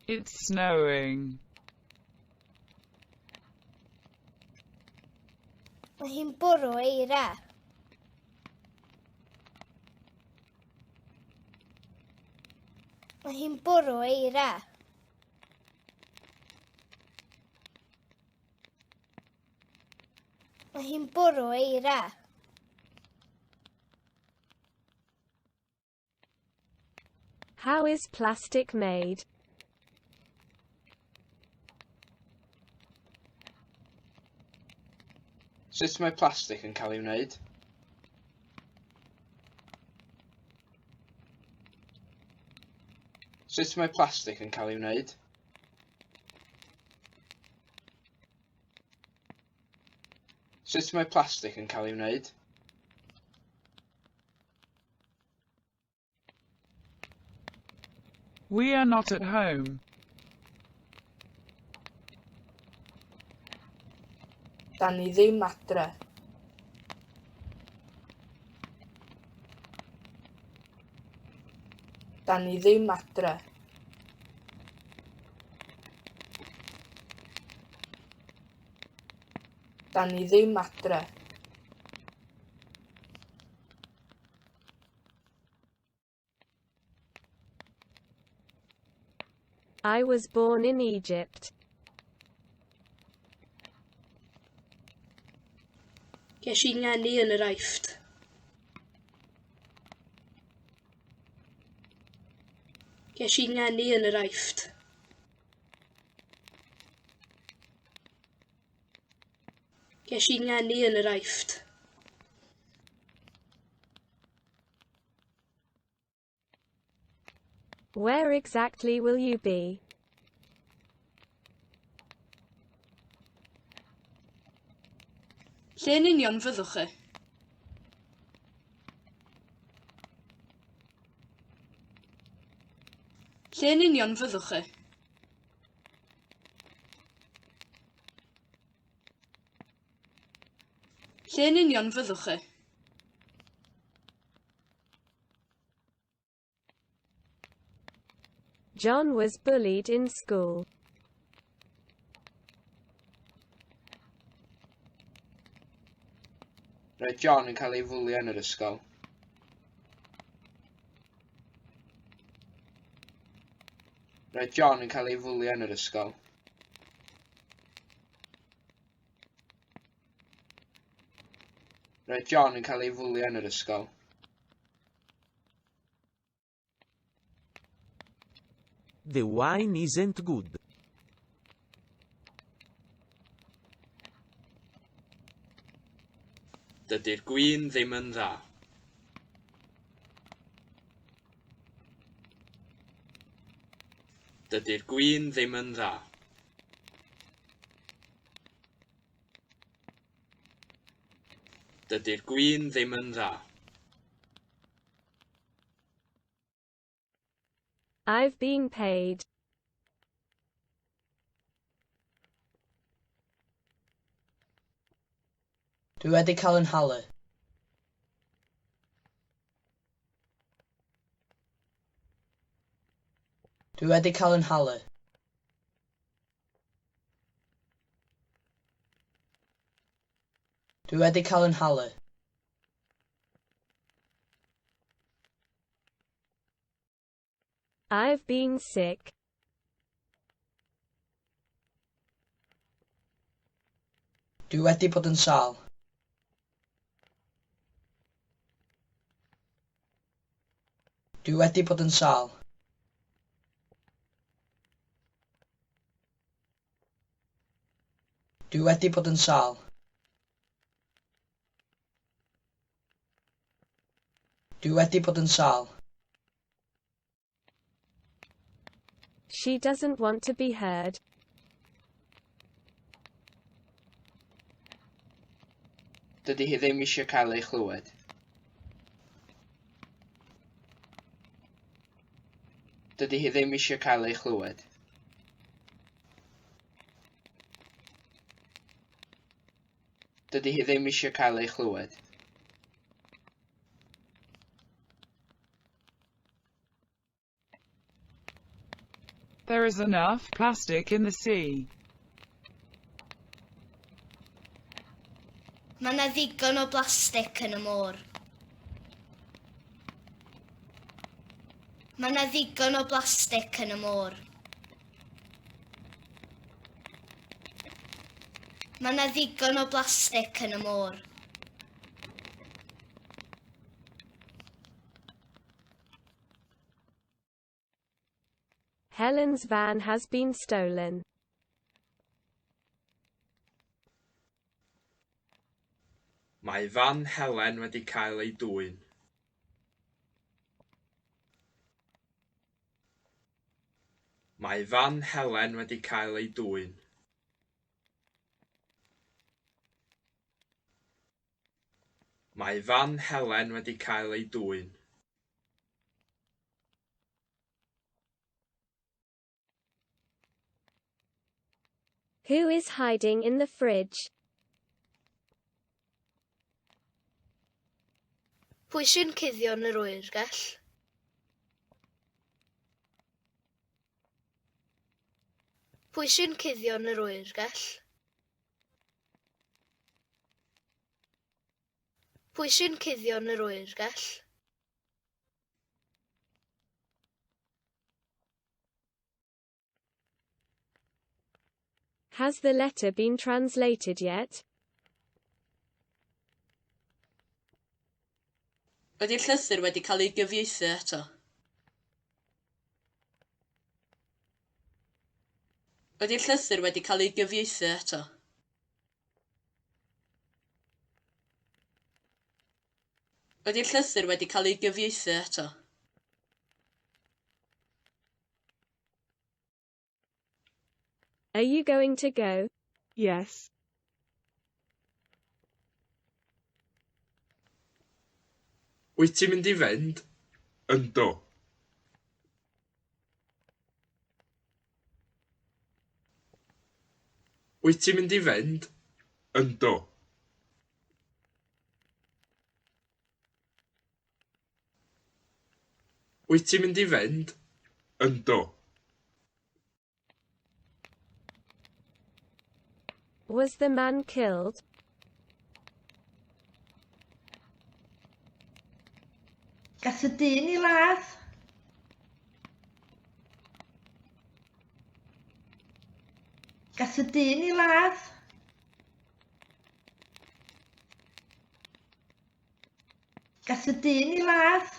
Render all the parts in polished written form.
It's snowing. Mae hi'n bwrw eira. Mae hi'n bwrw eira. Mae hi'n bwrw eira. How is plastic made? Sut mae plastig yn cael ei wneud? Sut mae plastig yn cael ei wneud? Sut mae plastig yn cael ei wneud? We are not at home. Da ni ddim adre. Da ni ddim adre. Da ni ddim adre. I was born in Egypt. Ges i ngeni yn yr Aifft. Ges i ngeni yn yr Aifft. Ges i ngeni yn yr Aifft. Where exactly will you be? Lle yn union fyddwch chi? Lle yn union fyddwch chi? Lle yn union fyddwch chi? John was bullied in school. Roedd John yn cael ei fwlio yn yr ysgol. Roedd John yn cael ei fwlio yn yr ysgol. Roedd John yn cael ei fwlio yn yr ysgol. The wine isn't good. Dydy'r gwin ddim yn dda. Dydy'r gwin ddim yn dda. Dydy'r gwin ddim yn dda. I've been paid. Dwi wedi cael yn nhalu. Dwi wedi cael yn nhalu. Dwi wedi cael yn nhalu. I've been sick. Dwi wedi bod yn sâl. Dwi wedi bod yn sâl. Dwi wedi bod yn sâl. Dwi wedi bod yn sâl. She doesn't want to be heard. Dydy hi ddim eisiau cael ei chlywed. Dydy hi ddim eisiau cael ei chlywed. Dydy hi ddim eisiau cael ei chlywed. There There is enough plastic in the sea. Mae yna ddigon o blastig yn y môr. Mae yna ddigon o blastig yn y môr. Mae yna ddigon o blastig yn y môr. Helen's van has been stolen. Mae fan Helen wedi cael ei dwyn. Mae fan Helen wedi cael ei dwyn. Mae fan Helen wedi cael ei dwyn. Who is hiding in the fridge? Pwy sy'n cuddio yn yr oergell? Pwy sy'n cuddio yn yr oergell? Pwy sy'n cuddio yn yr oergell? Has the letter been translated yet? Ydy'r llythyr wedi cael ei gyfieithu eto? Ydy'r llythyr wedi cael ei gyfieithu eto? Ydy'r llythyr wedi cael ei gyfieithu eto? Are you going to go? Yes. Wyt ti'n mynd i fynd? Yndw. Wyt ti'n mynd i fynd? Yndw. Wyt ti'n mynd i fynd? Yndw. Was the man killed? Gath y dyn ei ladd? Gath y dyn ei ladd? Gath y dyn ei ladd?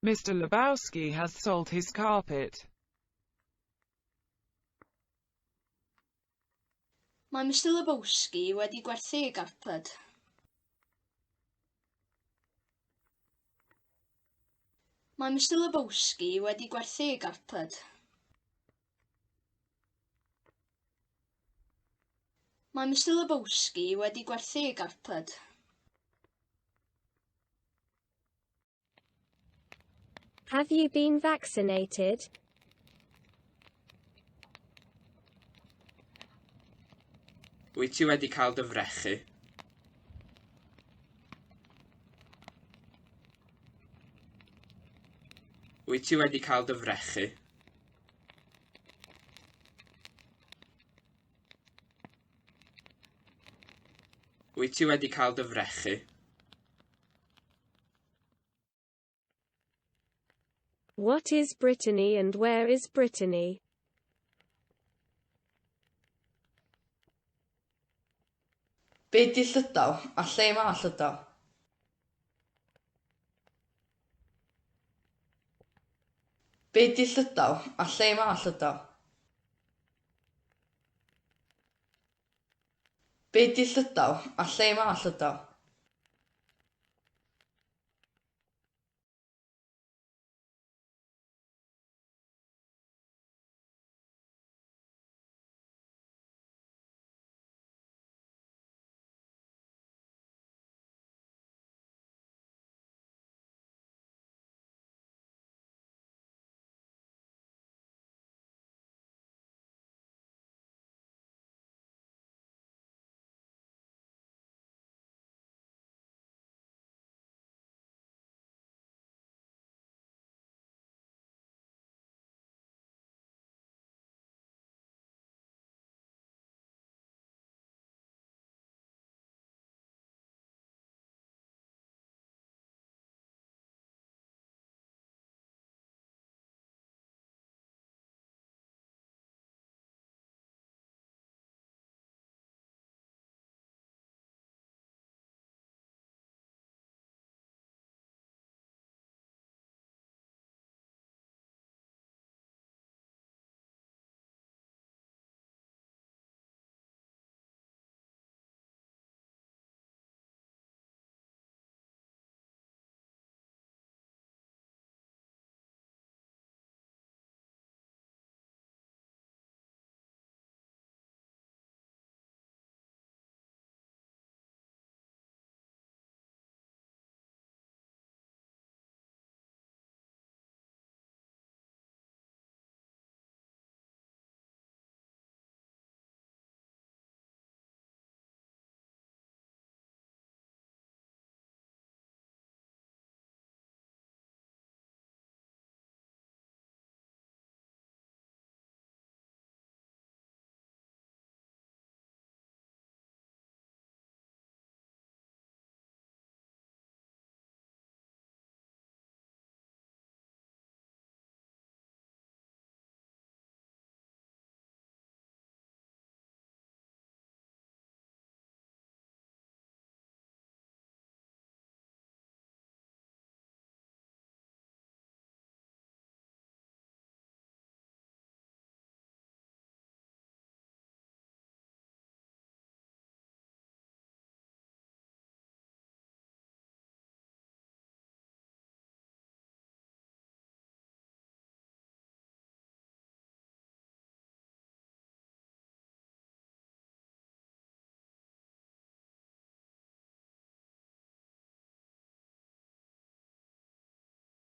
Mr. Lebowski has sold his carpet. Mae Mr Lebowski wedi gwerthu ei garped. Mae Mr Lebowski wedi gwerthu ei garped. Mae Mr Lebowski wedi gwerthu ei garped. Have you been vaccinated? Wyt ti wedi cael dy frechu? Wyt ti wedi cael dy frechu? Wyt ti wedi cael dy frechu? What is Brittany and where is Brittany? Be 'di Llydaw a lle ma' Llydaw? Be 'di Llydaw a lle ma' Llydaw? Be 'di Llydaw a lle ma' Llydaw?